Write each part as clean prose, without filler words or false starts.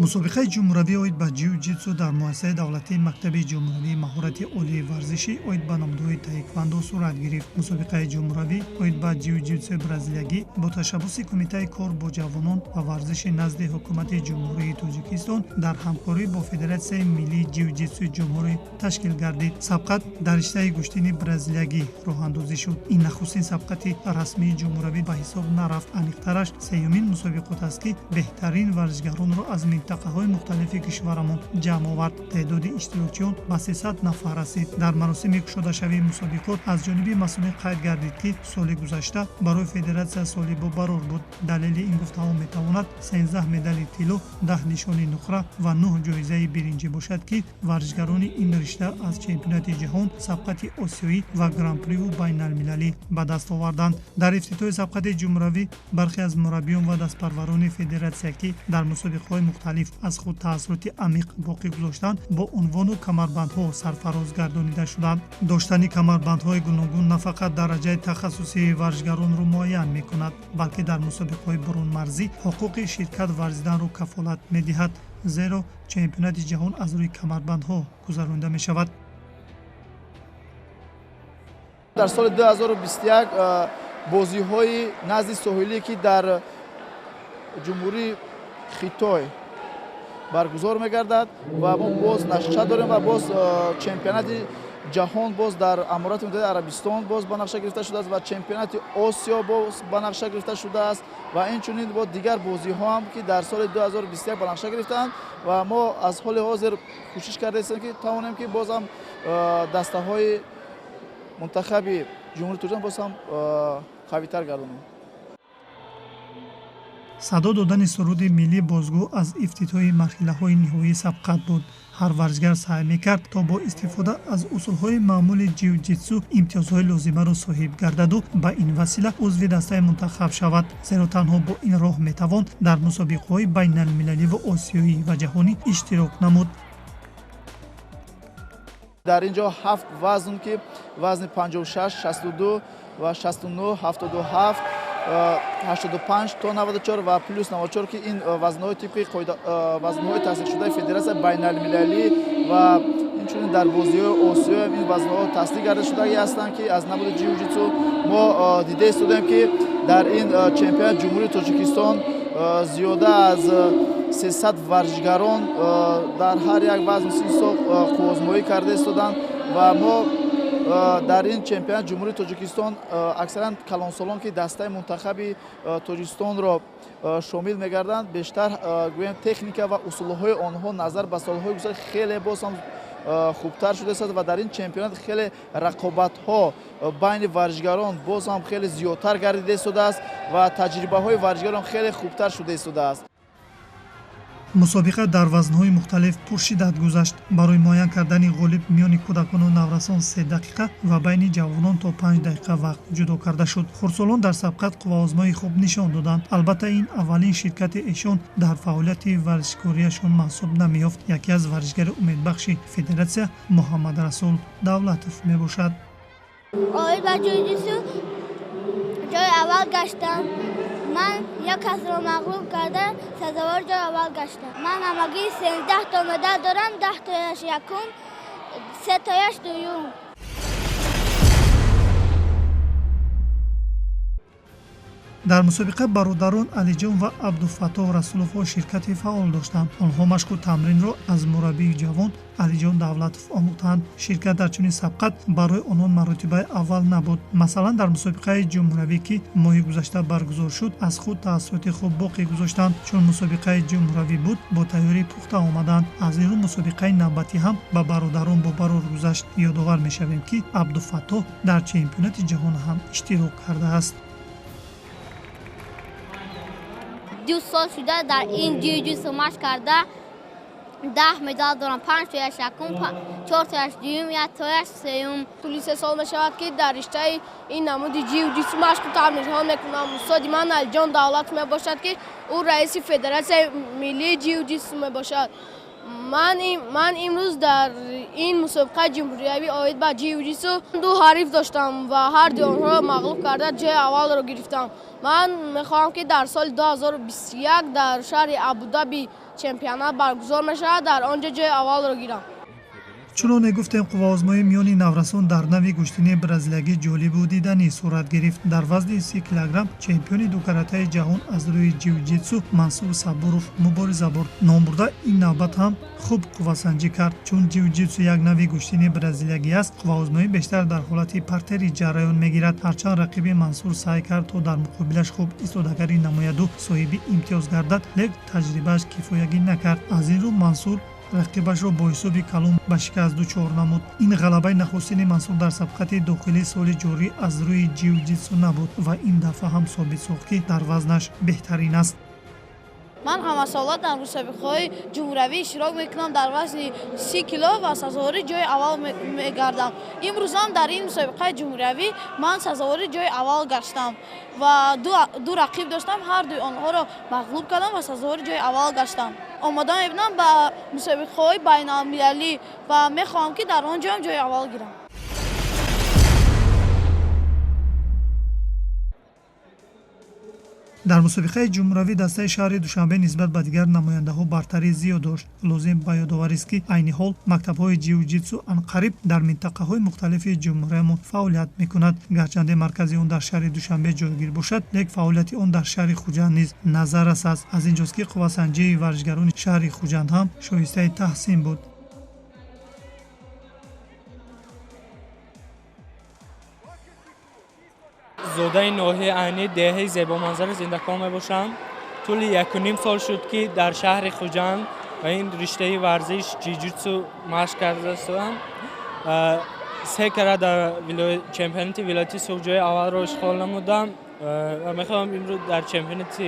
Мусобиқаи ҷумҳуравӣ оид ба ҷиу-ҷитсу дар муассисаи давлатии мактаби ҷумҳуравии маҳорати олии варзишӣ оид ба намудҳои таеквандо сурат гирифт. Мусобиқаи ҷумҳуравӣ оид ба ҷиу-ҷитсуи бразилиягӣ бо ташаббуси Кумитаи кор бо ҷавонон ва варзиши назди Ҳукумати Ҷумҳурии Тоҷикистон дар ҳамкорӣ бо Федератсияи миллии ҷиу-ҷитсуи ҷумҳурӣ ташкил гардид. Сабқат дар риштаи гӯштини бразилиягӣ роҳандозӣ шуд. Ин нахустин сабқати расмии ҷумҳуравӣ ба ҳисоб нарафт. Аниқтараш, сеюмин мусобиқот аст, ки беҳтарин варзишгаронро аз минтақаҳои мухталифи кишварамон ҷамъ овард. Теъдоди иштирокчиён ба 300 нафар расид. Дар маросими кушодашавии мусобиқот аз ҷониби масъулин қайд гардид, ки соли гузашта барои федератсия соли бобарор буд. Далели ин гуфтаҳо метавонад 13 медали тилло, 10 нишони нуқра ва 9 ҷоизаи биринҷӣ бошад, ки варзишгарони ин ришта аз чемпионати ҷаҳон, сабқати осиёӣ ва гран-приву байналмилалӣ ба даст оварданд. Дар ифтитоҳи сабқати ҷумҳуравӣ бархе аз мураббиён ва дастпарварони федератсия, ки дар мусобиқаҳои мухталиф аз худ таассуроти амиқ боқӣ гузоштанд, бо унвону камарбандҳо сарфароз гардонида шуданд. Доштани камарбандҳои гуногун на фақат дараҷаи тахассусии варзишгаронро муайян мекунад, балки дар мусобиқаҳои бурунмарзӣ ҳуқуқи ширкат варзиданро кафолат медиҳад, зеро чемпионати ҷаҳон аз рӯи камарбандҳо гузаронида мешавад. Дар соли 2021 бозиҳои назди соҳилӣ, ки дар ҷумҳурии Хитой баргузор мегардад, ва мо боз нақша дорем ва боз чемпионати ҷаҳон боз дар Аморати Муттаҳидаи Арабистон боз ба нақша гирифта шудааст ва чемпионати Осиё боз ба нақша гирифта шудааст ва инчунин бо дигар бозиҳо ҳам, ки дар соли 2021 ба нақша гирифтаанд, ва мо аз ҳоли ҳозир кӯшиш кардаистем, ки тавонем, ки бозам дастаҳои мунтахаби Ҷумҳурии Тоҷикистон боз ҳам қавитар гардонем. Садо додани суруди миллӣ бозгӯ аз ифтитоҳи марҳилаҳои ниҳоии сабқат буд. Ҳар варзишгар саъй мекард, то бо истифода аз усулҳои маъмули ҷиу-ҷитсу имтиёзҳои лозимаро соҳиб гардаду ба ин васила узви дастаи мунтахаб шавад, зеро танҳо бо ин роҳ метавон дар мусобиқаҳои байналмилалӣ ва осиёӣ ва ҷаҳонӣ иштирок намуд. Дар ин ҷо ҳафт вазн, ки вазни 56, 62 ва 69, 77, 85 то 94 ва плюс 94, ки ин вазнҳои тибқи вазнҳои тасдиқшудаи федератсияи байналмилалӣ ва инчунин дар бозиҳои осиё ин вазнҳо тасдиқ карда шудагӣ ҳастанд, ки аз намуди ҷиу-ҷитсу мо дида истодаем, ки дар ин чемпионати Ҷумҳурии Тоҷикистон зиёда аз 300 варзишгарон дар ҳар як вазн синсо қувваозмоӣ карда истоданд. Ва мо дар ин чемпионати Ҷумҳурии Тоҷикистон аксаран калонсолон, ки дастаи мунтахаби Тоҷикистонро шомил мегарданд, бештар гӯем, техника ва усулҳои онҳо назар ба солҳои гузашта хеле боз ҳам хубтар шудааст ва дар ин чемпионат хеле рақобатҳо байни варзишгарон боз ҳам хеле зиёдтар гардида истодааст ва таҷрибаҳои варзишгарон хеле хубтар шуда истодааст. Мусобиқа дар вазнҳои мухталиф пуршиддат гузашт. Барои муайян кардани ғолиб миёни кӯдакону наврасон 3 дақиқа ва байни ҷавонон то 5 дақиқа вақт ҷудо карда шуд. Хурдсолон дар сабқат қувваозмоии хуб нишон доданд. Албатта, ин аввалин ширкати эшон дар фаъолияти варзишкориашон маҳсуб намеёфт. Яке аз варзишгари умедбахши федератсия Муҳаммадрасул Давлатов мебошад. Оид ба ҷиу-ҷитсу ҷои аввал гаштам. Ман як касро мағлуб карда, сазовори ҷои аввал гаштам. Ман ҳамагӣ 13 то медал дорам: 10 тояш якум, сетояш дуюм. Дар мусобиқа бародарон Алиҷон ва Абдуфаттоҳ Расуловҳо ширкати фаъол доштанд. Онҳо машқу тамринро аз мураббии ҷавон Алиҷон Давлатов омӯхтанд. Ширкат дар чунин сабқат барои онон маротибаи аввал набуд. Масалан, дар мусобиқаи ҷумҳуравӣ, ки моҳи гузашта баргузор шуд, аз худ таассуроти хуб боқӣ гузоштанд. Чун мусобиқаи ҷумҳуравӣ буд, бо тайёрии пухта омаданд. Аз ин рӯ мусобиқаи навбатӣ ҳам ба бародарон бобарор гузашт. Ёдовар мешавем, ки Абдуфаттоҳ дар чемпионати ҷаҳон ҳам иштирок кардааст. 2 сол шуда дар ин ҷиу-ҷитсу машқ карда, 10 медал дорам: панҷ тояш якум, чор тояш дуюм, як тояш сеюм. Тӯли 3 сол мешавад, ки дар риштаи ин намуди ҷиу-ҷитсу машқу тамринҳо мекунам. Устоди ман Алиҷон Давлатов мебошад, ки ӯ раиси Федератсияи миллии ҷиу-ҷитсу мебошад. Ман имрӯз дар ин мусобиқаи ҷумҳуриявӣ оид ба ҷиу-ҷитсу 2 ҳариф доштам ва ҳар дуи онҳоро мағлуб карда ҷои аввалро гирифтам. Ман мехоҳам, ки дар соли 2021 дар шаҳри Абудаби чемпионат баргузор мешавад, дар он ҷо ҷои аввалро гирам. Чуноне гуфтем, қувваозмоӣ миёни наврасон дар нави гӯштини бразилиягӣ ҷолибу диданӣ сурат гирифт. Дар вазни 30 килограмм чемпиони дукаратаи ҷаҳон аз рӯи ҷиу-ҷитсу Мансур Сабуров мубориза бурд. Номбурда ин навбат ҳам хуб қуввасанҷӣ кард. Чун ҷиу-ҷитсу як нави гӯштини бразилиягӣ аст, қувваозмоӣ бештар дар ҳолати партери ҷараён мегирад. Ҳарчанд рақиби Мансур саъй кард, то дар муқобилаш хуб истодагарӣ намояду соҳиби имтиёз гардад, лек таҷрибааш кифоягӣ накард. Аз ин рӯ Мансур рақибашро бо ҳисоби калон ба шикаст дучор намуд. Ин ғалабаи нахустини Мансур дар сабқати дохилии соли ҷорӣ аз рӯи ҷиу-ҷитсу набуд ва ин дафъа ҳам собит сохт, ки дар вазнаш беҳтарин аст. Ман ҳамасола дар мусобиқаҳои ҷумҳуриявӣ иштирок мекунам дар вазни 30 кило ва сазовори ҷои аввал мегардам. Имрӯзам дар ин мусобиқаи ҷумҳуриявӣ ман сазовори ҷои аввал гаштам ва ду рақиб доштам, ҳар дуи онҳоро мағлуб кардам ва сазовори ҷои аввал гаштам. Омода мебинам ба мусобиқаҳои байналмилалӣ ва мехоҳам, ки дар он ҷоям ҷои аввал гирам. Дар мусобиқаи ҷумҳуравӣ дастаи шаҳри Душанбе нисбат ба дигар намояндаҳо бартарӣ зиёд дошт. Лозим ба ёдоварист, ки айни ҳол мактабҳои ҷиу-ҷитсу анқариб дар минтақаҳои мухталифи ҷумҳуриямон фаъолият мекунад. Гарчанде маркази он дар шаҳри Душанбе ҷойгир бошад, лек фаъолияти он дар шаҳри Хуҷанд низ назаррас аст. Аз ин ҷост, ки қуввасанҷии варзишгарони шаҳри Хуҷанд ҳам шоистаи таҳсин буд. Зодаи ноҳияи Айнӣ, деҳаи зебоманзари Зиндакон мебошам. Тӯли 1,5 сол шуд, ки дар шаҳри Хуҷанд ва ин риштаи варзиш ҷиу-ҷитсу машқ кардаистам. 3 кара дар чемпионати вилояти Суғд ҷои аввалро ишғол намудам ва мехоҳам имрӯз дар чемпионати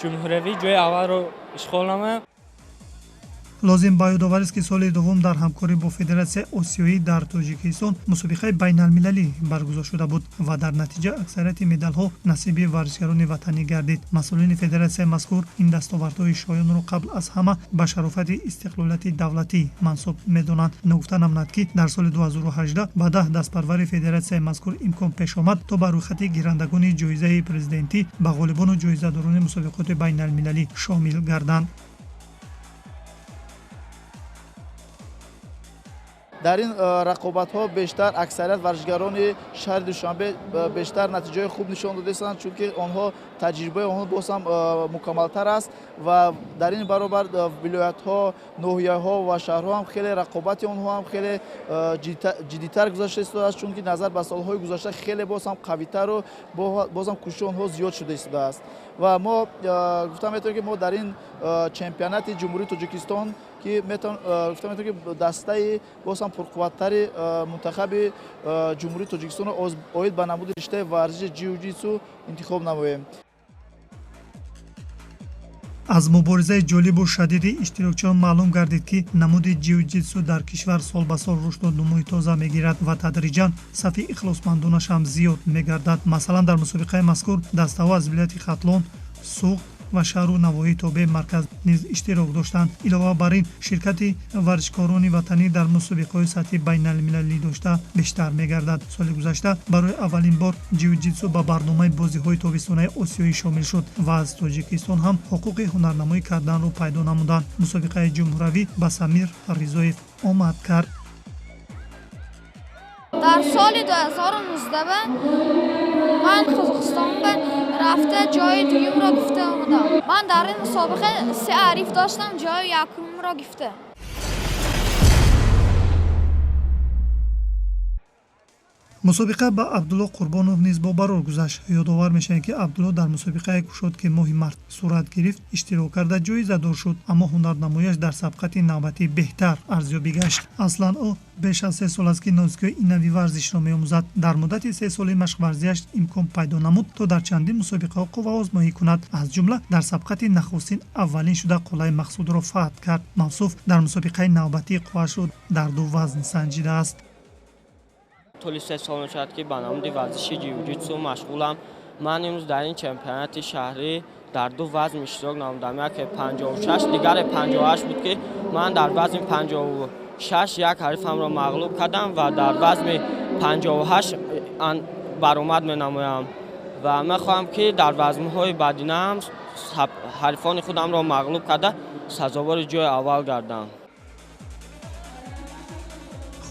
ҷумҳуриявӣ ҷои аввалро ишғол намоям. Лозим ба ёдоварист, ки соли дуввум дар ҳамкорӣ бо Федератсияи Осиёӣ дар Тоҷикистон мусобиқаи байналмилалӣ баргузор шуда буд ва дар натиҷа аксарияти медалҳо насиби варзишгарони ватанӣ гардид. Масъулини федератсияи мазкур ин дастовардҳои шоёнро қабл аз ҳама ба шарофати истиқлолияти давлатӣ мансуб медонанд. Ногуфта намонад, ки дар соли 2018 ба 10 дастпарвари федератсияи мазкур имкон пеш омад, то ба рӯйхати гирандагони ҷоизаи президентӣ ба ғолибону ҷоизадорони мусобиқоти байналмилалӣ шомил гарданд. Дар ин рақобатҳо бештар аксарият варзишгарони шаҳри Душанбе бештар натиҷаҳои хуб нишон додаистанд, чунки онҳо таҷрибаи онҳо боз ҳам мукаммалтар аст ва дар ин баробар вилоятҳо, ноҳияҳо ва шаҳрҳо ҳам хеле рақобати онҳо ҳам хеле ҷиддитар гузашта истодааст, чунки назар ба солҳои гузашта хеле боз ҳам қавитару боз ҳам кӯшиши онҳо зиёд шуда истодааст. Ва мо гуфта метавонем, ки мо дар ин чемпионати Ҷумҳурии Тоҷикистон, ки гуфта метавонем, ки дастаи боз ҳам пурқувваттари мунтахаби Ҷумҳурии Тоҷикистонро оид ба намуди риштаи варзиши ҷиу-ҷитсу интихоб намоем. Аз муборизаи ҷолибу шадиди иштирокчиён маълум гардид, ки намуди ҷиу-ҷитсу дар кишвар сол ба сол рушду нумӯи тоза мегирад ва тадриҷан сафи ихлосмандонаш ҳам зиёд мегардад. Масалан, дар мусобиқаи мазкур дастаҳо аз вилояти Хатлон, Суғд ва шаҳру навоҳии тобеи марказ низ иштирок доштанд. Илова бар ин, ширкати варзишкорони ватанӣ дар мусобиқаҳои сатҳи байналмилалӣ дошта бештар мегардад. Соли гузашта барои аввалин бор ҷиу-ҷитсу ба барномаи бозиҳои тобистонаи осиёӣ шомил шуд ва аз Тоҷикистон ҳам ҳуқуқи ҳунарнамоӣ карданро пайдо намуданд. Мусобиқаи ҷумҳуравӣ ба Самир Ризоев омад кард. Дар соли 2019 ман Қазоқистонба рафта ҷои дуюмро гирифта омадам. Ман дар ин мусобиқа 3 ҳариф доштам, ҷои якумро гирифта. Мусобиқа ба Абдулло Қурбонов низ бо барор гузашт. Ёдовар мешавем, ки Абдулло дар мусобиқаи кушод, ки моҳи март сурат гирифт, иштирок карда ҷоизадор шуд, аммо ҳунарнамояш дар сабқати навбатӣ беҳтар арзёбӣ гашт. Аслан ӯ беш аз 3 сол аст, ки нозикиҳои ин нави варзишро меомӯзад. Дар муддати 3 соли машқварзиаш имкон пайдо намуд, то дар чандин мусобиқаҳо қувваозмоӣ кунад. Аз ҷумла дар сабқати нахустин аввалин шуда қуллаи мақсудро фатҳ кард. Мавсуф дар мусобиқаи навбатии қувваашро дар 2 вазн санҷидааст. Тӯли 3 сол мешавад, ки ба намуди варзиши ҷиу-ҷитсу машғулам. Ман имрӯз дар ин чемпионати шаҳрӣ Дар ду вазн иштирок намудам, яке 56, дигаре 58 буд, ки ман дар вазни 56 як ҳарифамро мағлуб кардам ва дар вазни 58 баромад менамоям ва мехоҳам, ки дар вазнҳои баъдинаам ҳарифони худамро мағлуб карда сазовори ҷои аввал гардам.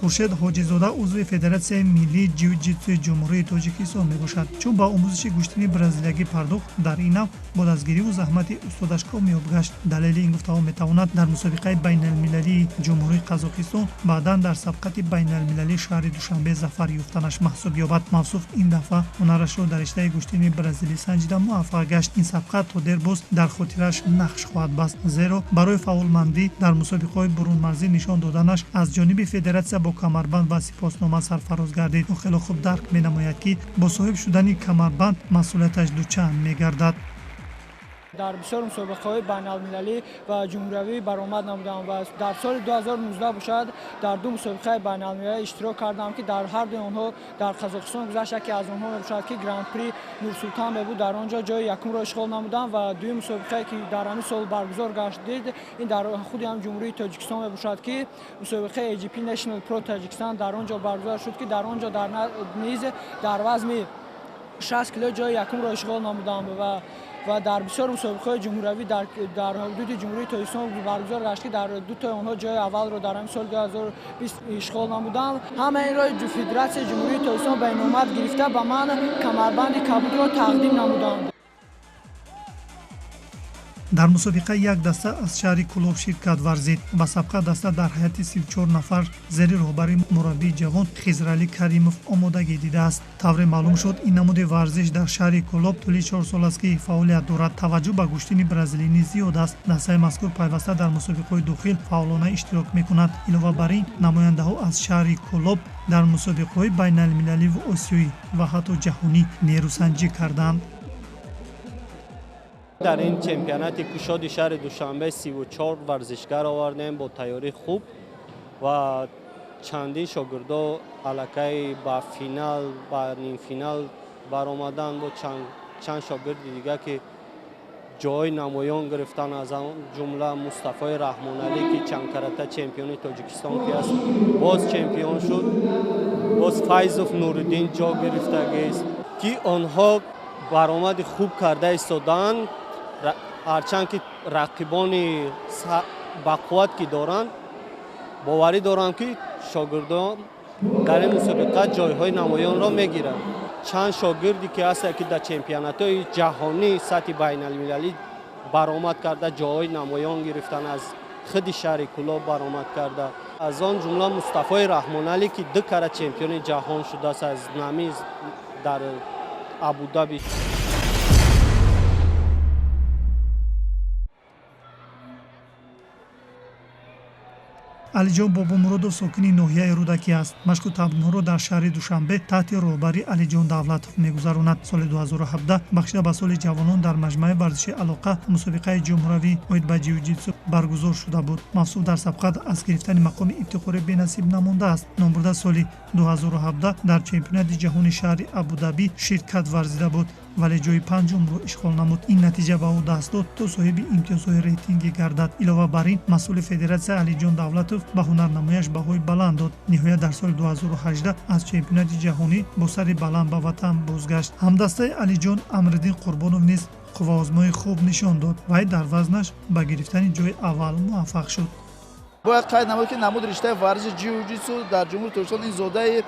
Хуршед Ҳоҷизода узви Федератсияи миллии ҷиу-ҷитсуи Ҷумҳурии Тоҷикистон мебошад. Чун ба омӯзиши гӯштини бразилиягӣ пардохт, дар ин нав бо дастгириву заҳмати устодаш комёб гашт. Далели ин гуфтаҳо метавонад дар мусобиқаи байналмилалии Ҷумҳурии Қазоқистон, баъдан дар сабқати байналмилалии шаҳри Душанбе зафар ёфтанаш маҳсуб ёбад. Мавсуф ин дафъа ҳунарашро дар риштаи гӯштини бразилӣ санҷида муваффақ гашт. Ин сабқат то дербоз дар хотираш нақш хоҳад баст, зеро барои фаъолмандӣ дар мусобиқаҳои бурунмарзӣ нишон доданаш аз ҷониби федератсия бо камарбанд ва сипоснома сарфароз гардид. Ӯ хеле хуб дарк менамояд, ки бо соҳиб шудани камарбанд масъулияташ дучанд мегардад. Дар бисёр мусобиқаҳои байналмилалӣ ва ҷумҳуриявӣ баромад намудам ва дар соли 2019 бошад дар ду мусобиқаи байналмилалӣ иштирок кардам, ки дар ҳар дуи онҳо дар Қазоқистон гузашт. Яке аз онҳо мебошад, ки Гран-при Нурсултан мебуд, дар он ҷо ҷои якумро ишғол намудам ва дуюм мусобиқае, ки дар ҳамин сол баргузор гардид, ин дар худи ҳам Ҷумҳурии Тоҷикистон мебошад, ки мусобиқаи AGP National Pro Таҷикистон дар он ҷо баргузор шуд, ки дар он ҷо низ дар вазни 60 кило ҷои якумро ишғол намудам ва дар бисёр мусобиқаҳои ҷумҳуриявӣ дар ҳудуди Ҷумҳурии Тоҷикистон баргузор гашт, ки дар дутои онҳо ҷои аввалро дар ҳамин соли 2020 ишғол намудам. Ҳама инро Федератсияи Ҷумҳурии Тоҷикистон ба иномат гирифта ба ман камарбанди кабудро тақдим намуданд. Дар мусобиқа як даста аз шаҳри Кӯлоб ширкат варзид. Ба сабқа даста дар ҳайати 34 нафар зери роҳбари мураббии ҷавон Хизралӣ Каримов омодагӣ дидааст. Тавре маълум шуд, ин намуди варзиш дар шаҳри Кӯлоб тӯли 4 сол аст, ки фаъолият дорад. Таваҷҷӯҳ ба гӯштини бразилӣ низ зиёд аст. Дастаи мазкур пайваста дар мусобиқаҳои дохил фаъолона иштирок мекунад. Илова бар ин, намояндаҳо аз шаҳри Кӯлоб дар мусобиқаҳои байналмилаливу осиёӣ ва ҳатто ҷаҳонӣ нерӯсанҷӣ карданд. Дар ин чемпионати кушоди шаҳри Душанбе 34 варзишгар овардем бо тайёрии хуб ва чандин шогирдо аллакай ба финал, ба нимфинал баромаданд, бо чанд шогирди дига, ки ҷои намоён гирифтан, аз ҷумла Мустафои Раҳмоналӣ, ки чандкарата чемпиони Тоҷикистон ки аст, боз чемпион шуд. Боз Файзов Нуриддин ҷо гирифтагист, ки онҳо баромади хуб карда истодаанд. Ҳарчанд ки рақибони бақувват ки доранд, боварӣ дорам, ки шогирдон дар ин мусобиқа ҷойҳои намоёнро мегиранд. Чанд шогирде ки ҳастанд, ки дар чемпионатҳои ҷаҳонӣ сатҳи байналмилалӣ баромад карда, ҷойҳои намоён гирифтан, аз худи шаҳри Кӯлоб баромад карда, аз он ҷумла Мустафои Раҳмоналӣ, ки ду кара чемпиони ҷаҳон шудааст аз намиз дар Абудаби. Алиҷон Бобомуродов сокини ноҳияи Рӯдакӣ аст. Машқу тамринҳоро дар шаҳри Душанбе таҳти роҳбарии Алиҷон Давлатов мегузаронад. Соли 2017 бахшида ба соли ҷавонон дар маҷмӯаи варзиши Алоқа мусобиқаи ҷумҳуравӣ оид ба ҷиу-ҷитсу баргузор шуда буд. Мавсуф дар сабқат аз гирифтани мақоми ифтихорӣ бенасиб намондааст. Номбурда соли 2017 дар чемпионати ҷаҳони шаҳри Абудаби ширкат варзида буд, вале ҷои панҷумро ишғол намуд. Ин натиҷа ба ӯ даст дод, то соҳиби имтиёзҳои рейтингӣ гардад. Илова бар ин, масъули федератсия Алиҷон Давлатов ба ҳунарнамояш баҳои баланд дод. Ниҳоят дар соли 2018 аз чемпионати ҷаҳонӣ бо сари баланд ба ватан бозгашт. Ҳамдастаи Алиҷон Амриддин Қурбонов низ қувваозмои хуб нишон дод. Вай дар вазнаш ба гирифтани ҷои аввал муваффақ шуд. Бояд қайд намуд, ки намуди риштаи варзиши ҷиу-ҷитсу дар Ҷумҳурии Тоҷикистон ин зодаи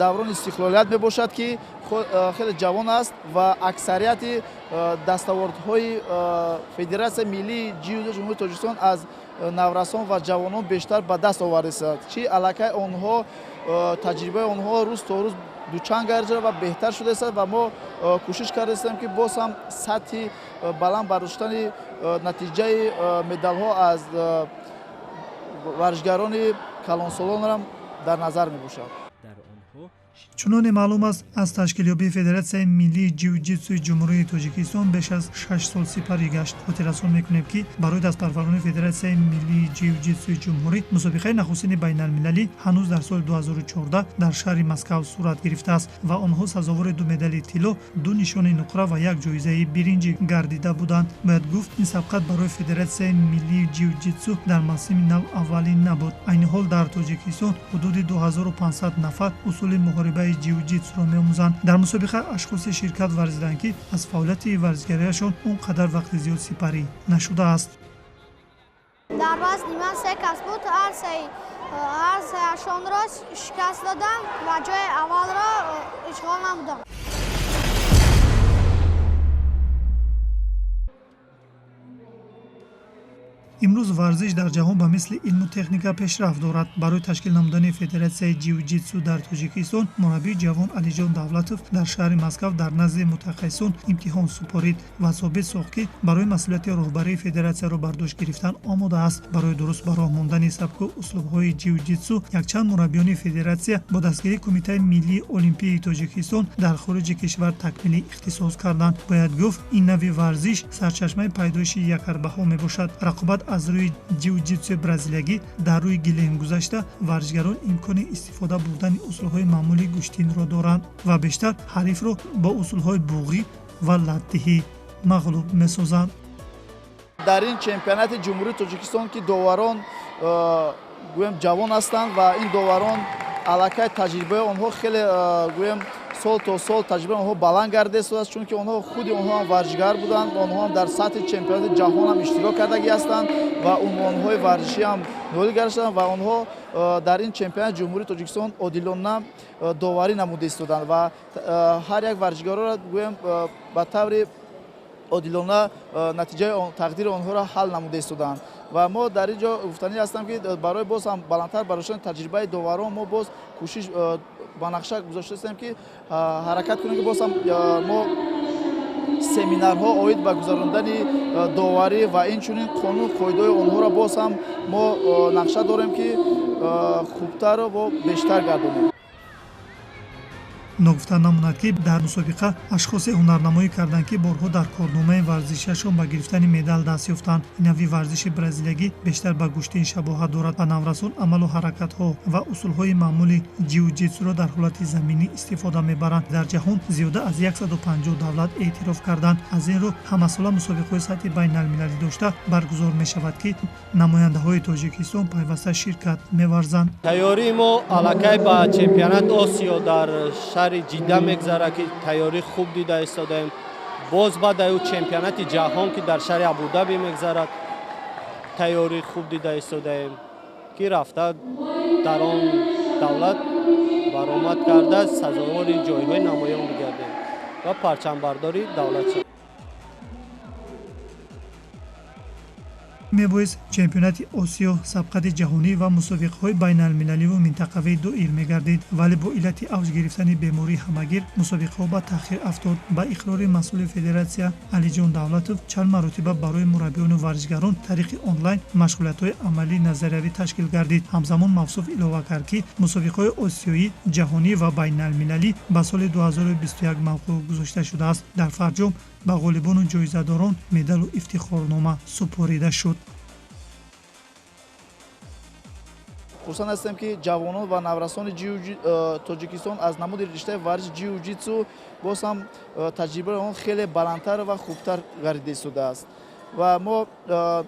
даврони истиқлолият мебошад, ки хеле ҷавон аст ва аксарияти дастовардҳои Федератсияи миллии ҷиу-ҷитсу Ҷумҳурии Тоҷикистон аз наврасон ва ҷавонон бештар ба даст овардааст, чи аллакай онҳо таҷрибаи онҳо рӯз то рӯз дучанд гардида ва беҳтар шудааст ва мо кӯшиш кардаистем, ки боз ҳам сатҳи баланд бардоштани натиҷаи медалҳо аз варзишгарони калонсолонро дар назар мебошад. Дар онҳо Чуноне маълум аст, аз ташкилёбии Федератсияи миллии ҷиу-ҷитсуи Ҷумҳурии Тоҷикистон беш аз 6 сол сипарӣ гашт. Хотиррасон мекунем, ки барои дастпарварони Федератсияи миллии ҷиу-ҷитсуи ҷумҳурӣ мусобиқаи нахустини байналмилалӣ ҳанӯз дар соли 2014 дар шаҳри Москав сурат гирифтааст ва онҳо сазовори 2 медали тилло, 2 нишони нуқра ва 1 ҷоизаи биринҷӣ гардида буданд. Бояд гуфт, ин сабқат барои Федератсияи миллии ҷиу-ҷитсу дар мавсими нав аввалин набуд. Айни ҳол дар Тоҷикистон ҳудуди 2500 нафар усули муҳорибаи ҷиу-ҷитсуро меомӯзанд. Дар мусобиқа ашхосе ширкат варзиданд, ки аз фаъолияти варзишгариашон он қадар вақти зиёд сипарӣ нашудааст. Дар вазни ман 3 кас буд, ҳар сеашонро шикаст додам ва ҷои аввалро ишғол намудам. Имрӯз варзиш дар ҷаҳон ба мисли илму техника пешрафт дорад. Барои ташкил намудани Федератсияи ҷиу-ҷитсу дар Тоҷикистон мураббии ҷавон Алиҷон Давлатов дар шаҳри Москав дар назди мутахассисон имтиҳон супорид ва собит сохт, ки барои масъулияти роҳбарии федератсияро бар дӯш гирифтан омода аст. Барои дуруст ба роҳ мондани сабку услубҳои ҷиу-ҷитсу якчанд мураббиёни федератсия бо дастгирии Кумитаи миллии олимпии Тоҷикистон дар хориҷи кишвар такмили ихтисос карданд. Бояд гуфт, ин нави варзиш сарчашмаи пайдоиши якарбаҳо мебошад. Рақобат аз рӯи ҷиу-ҷитсуи бразилиягӣ дар рӯи гилем гузашта, варзишгарон имкони истифода бурдани усулҳои маъмули гӯштинро доранд ва бештар ҳарифро бо усулҳои буғӣ ва латтиҳӣ мағлуб месозанд. Дар ин чемпионати Ҷумҳурии Тоҷикистон, ки доварон гӯем ҷавон ҳастанд ва ин доварон аллакай таҷрибаи онҳо хеле гӯем сол то сол таҷрибаи онҳо баланд гардида истодааст, чунки онҳо худи онҳо ҳам варзишгар буданд ва онҳо ҳам дар сатҳи чемпионати ҷаҳон ҳам иштирок кардагӣ ҳастанд ва унвонҳои варзишӣ ҳам ноил гаштанд ва онҳо дар ин чемпионати Ҷумҳурии Тоҷикистон одилона доварӣ намуда истоданд ва ҳар як варзишгароро гӯем ба таври одилона натиҷаи тақдири онҳоро ҳал намуда истоданд. Ва мо дар ин ҷо гуфтанӣ ҳастам, ки барои боз ҳам баландтар бардоштани таҷрибаи доварон мо боз кӯшиш ба нақша гузоштаистем, ки ҳаракат кунем, ки боз ҳам мо семинарҳо оид ба гузарондани доварӣ ва инчунин қонун қоидаҳои онҳоро боз ҳам мо нақша дорем, ки хубтару ва бештар гардонем. Ногуфта намонад, ки дар мусобиқа ашхосе ҳунарнамоӣ карданд, ки борҳо дар корномаи варзишиашон ба гирифтани медал даст ёфтанд. Нави варзиши бразилиягӣ бештар ба гӯштин шабоҳат дорад ва наврасон амалу ҳаракатҳо ва усулҳои маъмули ҷиу-ҷитсуро дар ҳолати заминӣ истифода мебаранд. Дар ҷаҳон зиёда аз 150 давлат эътироф карданд. Аз ин рӯ ҳамасола мусобиқаҳои сатҳи байналмилалӣ дошта баргузор мешавад, ки намояндаҳои Тоҷикистон пайваста ширкат меварзанд. Тайёрии мо аллакай ба чемпионат Осиё дар шаҳри Ҷидда мегзарад, ки тайёрӣ хуб дида истодаем. Боз баъд аю чемпионати ҷаҳон, ки дар шаҳри Абудаби мегзарад, тайёрӣ хуб дида истодаем, ки рафта дар он давлат баромад карда сазовори ҷойҳои намоён бигардем ва парчамбардори давлат шавем. Мебоист чемпионати Осиё, сабқати ҷаҳонӣ ва мусобиқаҳои байналмилаливу минтақавӣ доир мегардид, вале бо иллати авҷ гирифтани бемории ҳамагир мусобиқаҳо ба таъхир афтод. Ба иқрори масъули федератсия Алиҷон Давлатов, чанд маротиба барои мураббиёну варзишгарон тариқи онлайн машғулиятҳои амалии назариявӣ ташкил гардид. Ҳамзамон мавсуф илова кард, ки мусобиқаҳои осиёӣ, ҷаҳонӣ ва байналмилалӣ ба соли 2021 мавқӯъ гузошта шудааст. Дар фарҷом ба ғолибону ҷоизадорон медалу ифтихорнома супорида шуд. Хурсанд ҳастем, ки ҷавонон ва наврасони Тоҷикистон аз намуди риштаи варзиши ҷиу-ҷитсу боз ҳам таҷрибаи он хеле баландтар ва хубтар гардида истодааст. Ва мо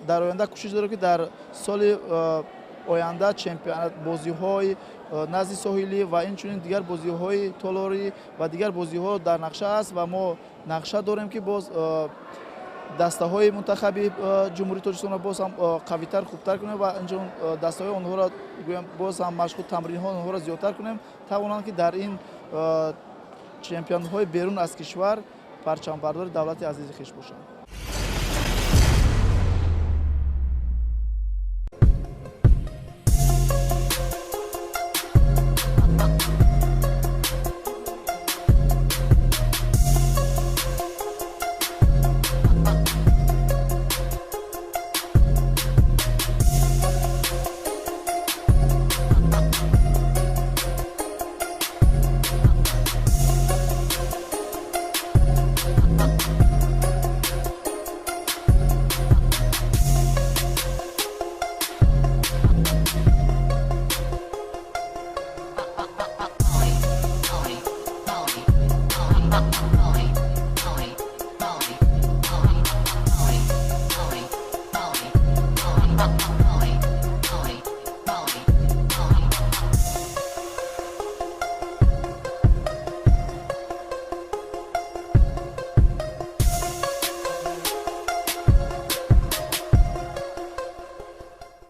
дар оянда кӯшиш дорем, ки дар соли оянда чемпионат бозиҳои назди соҳилӣ ва инчунин дигар бозиҳои толорӣ ва дигар бозиҳо дар нақша аст ва мо нақша дорем, ки боз дастаҳои мунтахаби Ҷумҳурии Тоҷикистонро боз ҳам қавитар, хубтар кунем ва инчунин дастаҳои онҳоро гӯем боз ҳам машқу тамринҳои онҳоро зиёдтар кунем, тавонанд, ки дар ин чемпионатҳои берун аз кишвар парчамбардори давлати азизи хеш бошанд.